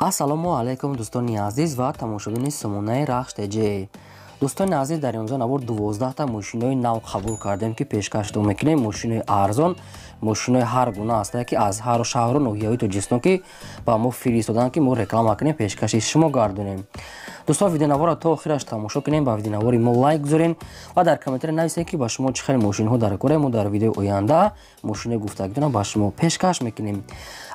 Ассалому алайкум дӯстони азиз ва тамошобини сомонаи Рахш ТЖ. Дӯстони азиз, дар имрӯза навор 12та мошинои нав қабул кардем, ки пешкаштон мекунем. Мошинои арзон, мошинои ҳар гуна ҳастанд, ки аз ҳар шаҳру ноҳияҳои Тоҷикистон ки ба мо фиристоданд, ки мо реклама кунем, пешкаши шумо гардонем. Дӯстон, видеонаворро то охираш тамошо кунем, ба видеонавори мо лайк гузорем ва дар комментария нависем, ки ба шумо чӣ хел мошинҳо дар кора. Мо дар видеои оянда мошинои гуфтагитона ба шумо пешкаш мекунем.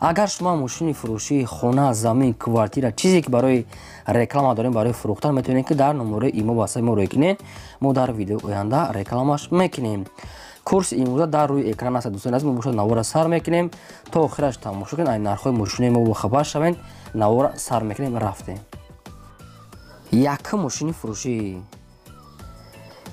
Агар шумо мошини фурӯшии хона, замин, квартира, чизе ки барои реклама дорем, барои фурӯхтан, метавонед, ки дар номерои имо васаи мо рӯй кунед. Мо дар видеои оянда рекламаш мекунем. Курси имрӯза дар рӯи экран аст. Дӯстони азиз, мо бошад навора сар мекунем, то охираш тамошо кунед, ай нархҳои мошинои мо бохабар шавед. Навора сар мекунем, рафтем. Якум мошини фурӯшӣ,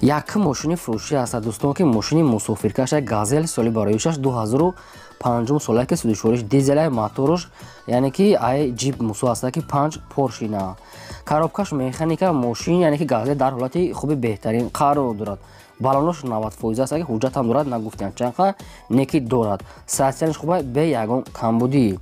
якум мошини фурӯшӣ аст, дӯстон, ки мошини мусофиркаш Газел, соли бароишаш 2005 сола, ки судишвориш дизелай, моторуш яъне ки ай ҷип мусо аст, ки 5 поршина, коробкаш механика. Мошин, яъне ки Газел, дар ҳолати хуби беҳтарин қарор дорад. Балонош 90% аст, ки ҳуҷҷатам дорад, нагуфтиам чанқа неки дорад. Состояниш хуба, бе ягон камбудӣ.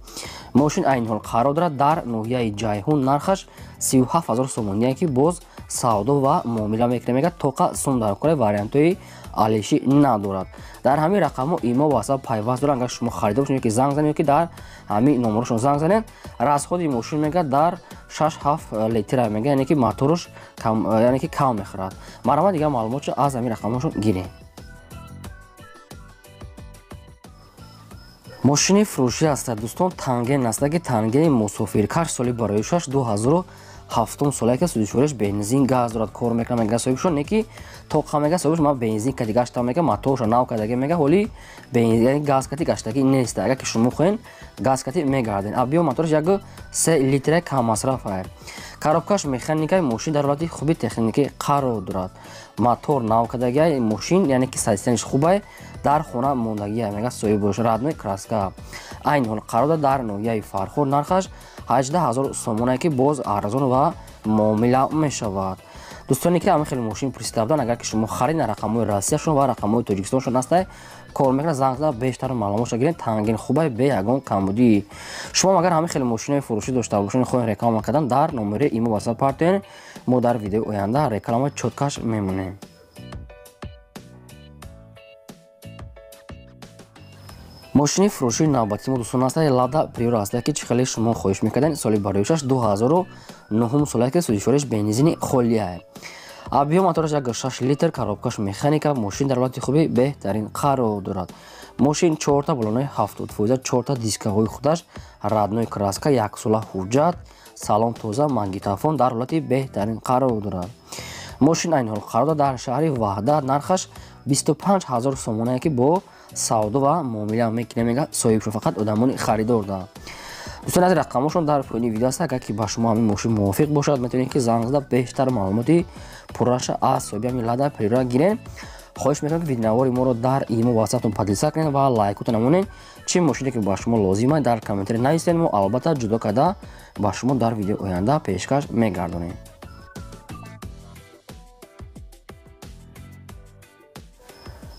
Мошин айни ҳол қарор дорад дар ноҳияи Ҷайҳун, нархаш 37 ҳазор сомоние, ки боз савдо ва муомила мекунад. Мегӯяд, тоқа сум дар кора, вариантҳои алишӣ надорад. Дар ҳамин рақамҳо имо васаб пайваст дорад. Агар шумо харида бошед, ки занг занед, ки дар ҳамин номерошон занг занед. Расходи мошин, мегӯяд, дар 6-7 литра, мегӯяд, яъне ки моторуш яъне ки кам мехӯрад. Марҳамат, дигар маълумотшо аз ҳамин рақамҳошон гирем. Мошини фурӯшӣ аст, дӯстон, Танген аст, ки Тангени мусофиркаш, соли бароишаш 2007 сола, ки судишвориш бензин газ дорад, кор мекунад. Мега соҳибшон не ки тоқа, мега соҳибш ман бензин кати гаштам, мега моторша нав кардаги, мега ҳоли бензин газ кати гаштагӣ нест. Агар ки шумо хоҳед, газ кати мегарден. Объём мотораш 1,3 литра, кам масраф ай. Коробкаш механикаи. Мошин дар ҳолати хуби техникӣ қарор дорад. Мотор нав кардагиай мошин, яъне ки состояниш хубай, дар хона мондагиай, мега соҳибош, родной краска. Айни ҳол қарор дорад дар ноҳияи Фархор, нархаш 18 ҳазор сомонае, ки боз арзон ва муомила мешавад. Дӯстоне ки ҳамин хеле мошин пурсида буданд, агар ки шумо харид, рақамҳои Россияшон ва рақамҳои Тоҷикистоншон ҳастай, кор мекунад, занг зада бештар маълумотшо гиред. Танген хубай, бе ягон камбудӣ. Шумо агар ҳамин хеле мошинои фурӯшӣ дошта бошед, хоҳед реклама кардан, дар номери имо васат партоед, мо дар видеои оянда реклама чёткаш мемонем. Мошини фурӯшии навбатии мо, дӯстон, аст Лада Приора аст, ки чӣ хеле шумо хоҳиш мекардед, соли бароишаш 2009 сола, ки судишвориш бензини холия, объём мотораш 1,6 литр, коробкаш механика. Мошин дар ҳолати хуби беҳтарин қарор дорад. Мошин чорта балонои 70%, чорта дискаҳои худаш родной краска, яксола ҳуҷҷат, салон тоза, магнитофон, дар ҳолати беҳтарин қарор дорад. Мошин айни ҳол қарор дорад дар шаҳри Ваҳдат, нархаш 25 ҳазор сомонае, ки бо савдо ва муомила мекунем, мега соҳибшон, фақат одамони харидор да. Дӯстони азиз, рақамҳошон дар поёни видео аст. Агар ки ба шумо ҳамин мошин мувофиқ бошад, метавонед, ки занг зада бештар маълумоти пурраша аз соҳиби ҳамин Лада Приора гиред. Хоҳиш мекунам, ки видеонавори моро дар имо ватсаптон поделиться кунед ва лайкотон намонед. Чӣ мошине ки ба шумо лозим аст, дар комментария нависед, мо албатта ҷудо карда ба шумо дар видеои оянда пешкаш мегардонем.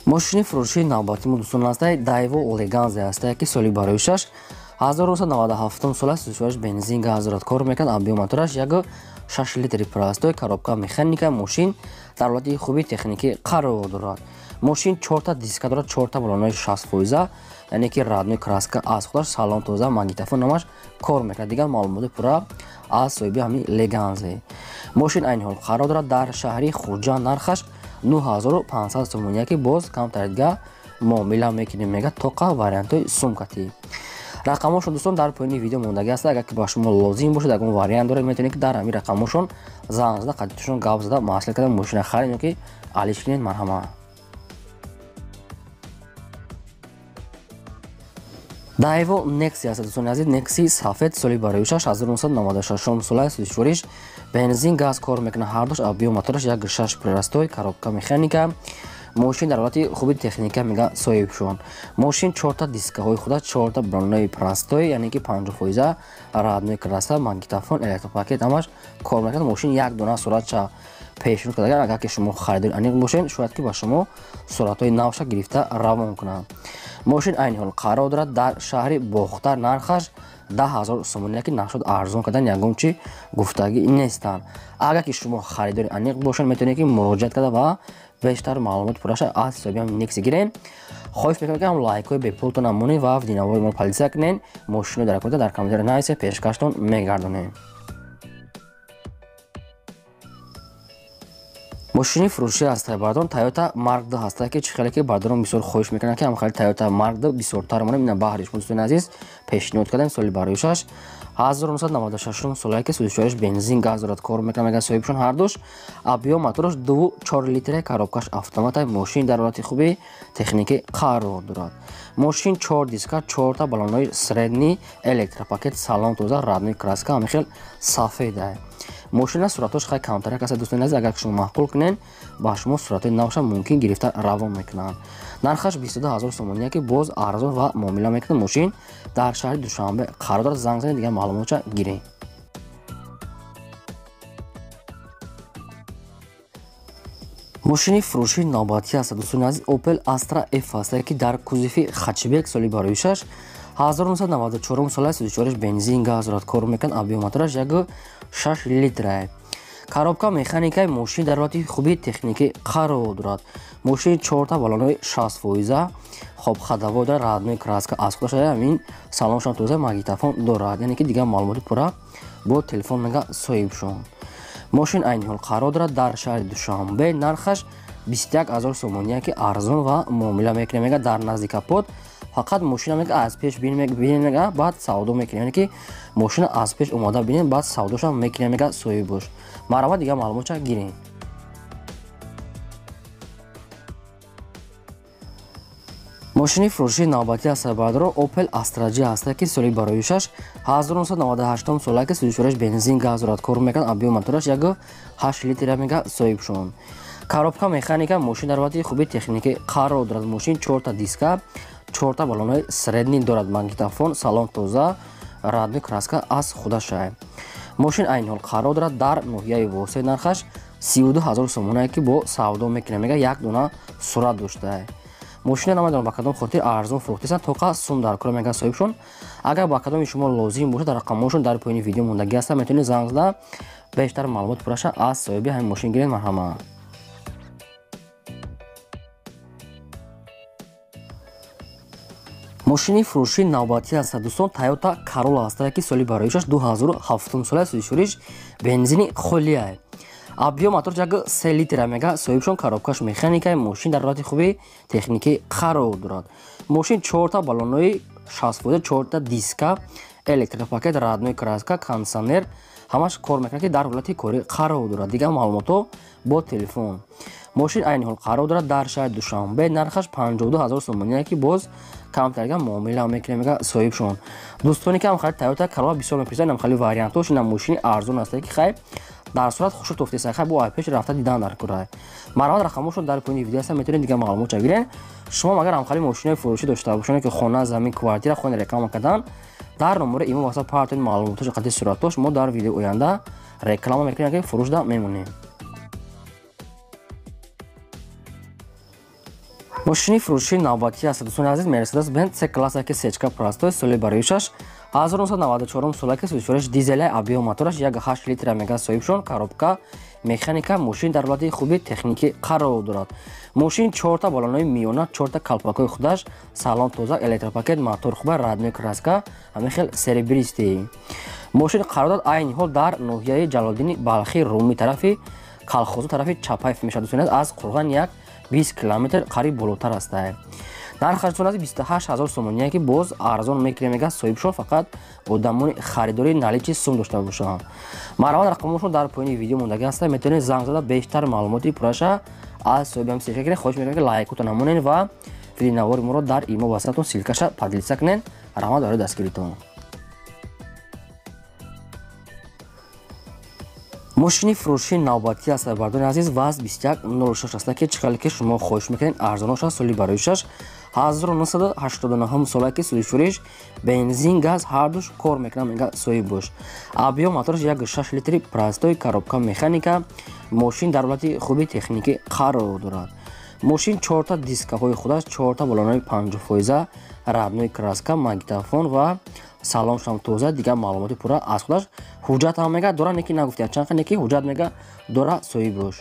Мошини фурӯшии навбатии мо, дӯстон, аст Дайво Леганзе аст, ки соли бароишаш 1997 сола, сушвариш бензин газ дорад, кор мекунад. Объём мотораш 1,6 литри простой, коробка механика. Мошин дар ҳолати хуби техникӣ қарор дорад. Мошин чорта диска дорад, чорта балонои 60%, яъне ки родной краска аз худаш, салон тоза, магнитофон намаш кор мекунад. Дигар маълумоти пурра аз соҳиби ҳамин Леганзе. Мошин айни ҳол қарор дорад дар шаҳри Хуҷанд, нархаш 9500 сомоние, ки боз камтар дига муомила мекунем, мега тоқа вариантҳои сумкатӣ. Рақамҳошон, дӯстон, дар поёни видео мондагӣ аст. Агар ки ба шумо лозим бошад, ягон вариант доред, метавонед, ки дар ҳамин рақамҳошон занг зада, қадитошон гап зада, маслиҳат карда, мошина харед ё ки алиш кунед. Марҳамат. Дайво Некси аст, дӯстони азиз, Некси сафед, соли бароишаш 1996 сола, сушвориш бензин газ кор мекунад ҳардуш. Объём мотораш 1,6 простой, коробка механика. Мошин дар ҳолати хуби техника мега соҳибшон. Мошин чорта дискаҳои худа, чорта балонои простой, яъне ки 50% родной краска, магнитофон, электропакет ҳамаш кор мекунад. Мошин як дона суратча пешниҳод карда, агар ки шумо харидори аниқ бошед, шояд ки ба шумо суратҳои навша гирифта равон кунанд. Мошин айни ҳол қарор дорад дар шаҳри Бохтар, нархаш 10 000 сомонӣ, ки нашуд арзон кардан ягон чи гуфтагӣ нестанд. Агар ки шумо харидори аниқ бошед, метавонед ки муроҷиат карда ва бештар маълумот пурраша аз ҳисоби ҳам Некси гирем. Хоҳиш мекунам, ки ҳам лайкҳои бепултон намонед ва видеонавори моро подписаться кунед. Мошино дар дар комментария нависед, пешкаштон мегардонем. Мошини фурӯшӣ ҳаста бардорон Toyota Mark 2 ҳаста, ки чӣ хеле ки бардорон бисёр хоҳиш мекунанд, ки ҳам хеле Toyota Mark 2 бисёртар монем. Ина баҳри шумо, дӯстони азиз, пешниҳод кардем. Соли бароишаш 1996 солае, ки сӯзишвориш бензин, газ дорад, кор мекунад, мегӯяд соҳибшон ҳардуш. Объём мотораш 2,4 литре, коробкаш автомата. Мошин дар ҳолати хуби техникӣ қарор дорад. Мошин чор диска, чорта баллонҳои средний, электропакет, салон тоза, родной краска, ҳамин хел сафеда. Мошина суратҳош хай камтарак аст, дӯстони азиз. Агар шумо маъқул кунед, ба шумо суратҳои навша мумкин гирифта равон мекунанд. Нархаш 22 000 сомонӣ, ки боз арзон ва муомила мекунад. Мошин дар шаҳри Душанбе қарор дорад. Занг занед, дигар маълумотша гиред. Мошини фурӯшии навбатӣ аст, дӯстони азиз, Opel Astra F аст, ки дар кузови хэтчбек, соли бароишаш 1994 сола, сӯзишвориш бензин, газ дорад, кор мекунад. Объём мотораш 1,6 литра, коробка механикаи. Мошин дар ҳолати хуби техникӣ қарор дорад. Мошин чорта баллонҳои 60%, хоб, ходовой дорад, родной краска аз худаш, ҳамин салоншон тоза, магнитофон дорад, яъне ки дигар маълумоти пурра бо телефон мега соҳибшон. Мошин айни ҳол қарор дорад дар шаҳри Душанбе, нархаш 21 000 сомонӣ, ки арзон ва муомила мекунем. Мега дар назди капот фақат мошина мега аз пеш бинем, мега баъд савдо мекунем, яъне ки мошина аз пеш омода бинем, баъд савдошам мекунем, мега соҳибош. Марҳамат, дигар маълумотча гирем. Мошини фурӯшии навбатӣ аст, бардоро, Opel Astra J ҳаста, ки соли бароишаш 1998 сола, ки сӯзишвориш бензин, газ дорад, кор мекунад. Объём мотораш 1,8 литра, мега соҳибшон. Коробка механика. Мошин дар ҳолати хуби техникӣ қарор дорад. Мошин чорта диска, чорта баллонҳои средний дорад, магнитофон, салон тоза, родной краска аз худашай. Мошин айни ҳол қарор дорад дар ноҳияи Восеъ, нархаш 32 000 сомонае, ки бо савдо мекунад. Мега як дона сурат доштае. Мошина намедонам ба кадом хотир арзон фурӯхтесанд, тоқа сум дар кора, мегӯяд соҳибшон. Агар ба кадоми шумо лозим бошад, дар рақамҳошон дар поёни видео мондагӣ ҳастанд, метавонед занг зада, бештар маълумот пурраша аз соҳиби ҳамин мошин гиред. Марҳамат. Мошини фурӯшии навбатӣ аст, дӯстон, Toyota Corolla аст, ки соли бароишаш 2007 сола, сӯзишвориш бензини холия, объём мотор 1,3 литра, мега соҳибшон. Коробкаш механикаи. Мошин дар ҳолати хуби техникӣ қарор дорад. Мошин чорта баллонҳои 60%, чорта диска, электропакет, родной краска, кондиционер ҳамаш кор мекунад, ки дар ҳолати корӣ қарор дорад. Дигар маълумотҳо бо телефон. Мошин айни ҳол қарор дорад дар шаҳри Душанбе, нархаш 52 000 сомоние, ки боз камтарга муомила мекунем, мега соҳибшон. Дӯстоне ки ҳам хали Toyota Corolla бисёр мепурсанд, ҳам хали вариантҳош, ина мошини арзон аст, ки хай дар сурат хушуд тофтеса, хай бо пеш рафта дидан дар курай. Марҳамат, рақамҳошон дар поёни видео ҳастанд, метавонед дигар маълумотча гиред. Шумо агар ҳамхали мошинои фурӯшӣ дошта бошед, ки хона, замин, квартира хоҳед реклама кардан, дар номери имо васа партоед маълумотошо қати суратош, мо дар видеои оянда реклама мекунем, ки фурӯшда мемонем. Мошини фурӯшии навбатӣ аст, дӯстони азиз, Мерседес Бенз С класса, ки сечка простой, соли бароишаш 1994 сола, ки сӯзишвориш дизеля, объём мотораш 1,8 литра, мега соҳибшон. Коробка механика. Мошин дар ҳолати хуби техникӣ қарор дорад. Мошин чорта баллонҳои миёна, чорта калпакҳои худаш, салон тоза, электропакет, мотор хуба, родной краска, ҳамин хел серебристый. Мошин қарор дорад айни ҳол дар ноҳияи Ҷалолиддини Балхӣ, Румӣ тарафи Калхозу, тарафи Чапаев мешавад, дӯстони азиз, аз Қурған як 20 километр қариб болотар аст. Нархаш, дӯстони азиз, 28 000 сомоние, ки боз арзон мекунем, мега соҳибшон. Фақат одамони харидори наличный сум дошта бошанд. Марҳамат, рақамҳошон дар поёни видео мондагӣ ҳастанд, метавонед занг зада, бештар маълумоти пурраша аз соҳиби ҳам сирка кунед. Хоҳиш мекунем, ки лайкотон намонед ва видеонавори моро дар имо васатон ссылкаша поделиться кунед. Раҳмат барои дастгиритон. Мошини фурӯшии навбатӣ аст, бардони азиз, ВАЗ 2106 аст, ки чӣ хеле ки шумо хоҳиш мекунед, арзонош аст. Соли бароишаш 1989 сола, ки сӯзишвориш бензин, газ ҳардуш кор мекунад, мега соҳиб. Объём мотораш 1,6 литри простой, коробка механика. Мошин дар ҳолати хуби техникӣ қарор дорад. Мошин чорта дискаҳои худаш, чорта баллонои 50%, родной краска, магнитофон ва салоншам тоза. Дигар маълумоти пурра аз худаш. Ҳуҷҷат ҳам мега дора, неки нагуфтия чанд, неки ҳуҷҷат мега дора соҳибош.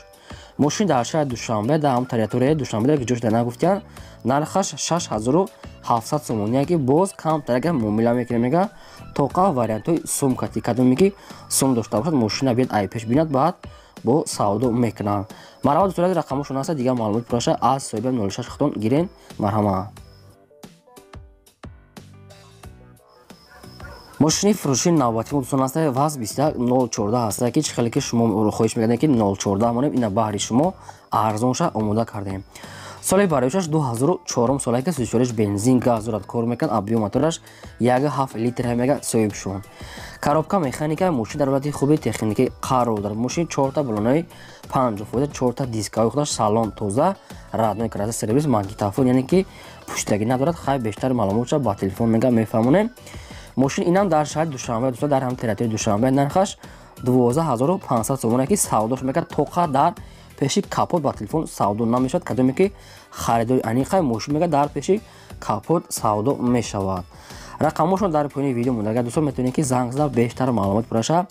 Мошин дар шаҳри Душанбе, дар ҳам территорияи Душанбе, ки ҷош нагуфтиян. Нархаш 6700 сомония, ки боз камтар муомила мекунем, мега тоқа вариантҳои сумкати, кадоме ки сум дошта бошад, мошина биёд, ай пеш бинад, баъд бо савдо мекунанд. Марҳамат, дӯстони, рақамошон ҳаста, дигар маълумот пурраша аз соҳиби 06 худтон гирен. Марҳамат. Мошини фурӯшии навбатӣ дӯстон аста ВАЗ 21014 ҳаста, ки чӣ хеле ки шумо хоҳиш мекардем, ки 014 монем, ина баҳри шумо арзонша омода кардем. Соли бароишаш 2004 сола, ки сӯзишвориш бензин, газ дорад, кор мекунад. Объём мотораш 1,7 литр мега соҳиб шуд. Коробка механика. Мошин дар ҳолати хуби техникӣ қарор дорад. Мошин чорта баллонои 50%, чорта дискаҳои худаш, салон тоза, родной краска, сервис, магнитофон, яъне ки пуштагӣ надорад. Хай, бештар маълумотша ба телефон мега мефаҳмонем. Мошин инам дар шаҳри Душанбе, дӯстон, дар ҳам территорияи Душанбе. Нархаш 12500 сомона, ки савдош мекард, тоқа дар пеши капот ба телефон савдо намешавад. Кадоме ки харидори аниқай, мошин мега дар пеши капот савдо мешавад. Рақамошон дар поёни видео монда, дӯстон, метавонед ки занг зада, бештар маълумот пурраша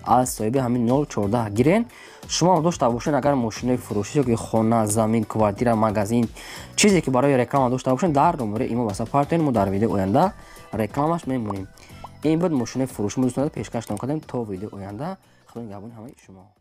аз соҳиби ҳамин 014 гирен. Шумо ҳам дошта бошед агар мошинои фурӯшӣ ёки хона, замин, квартира, магазин, чизе ки барои реклама дошта бошед, дар номери имо васа партоен, мо дар видеои оянда рекламаш мемонем. Ин буд мошинои фурӯшӣ, мо дӯстон пешкаш кардем. То видеои оянда, худо нигаҳбони ҳамаи шумо.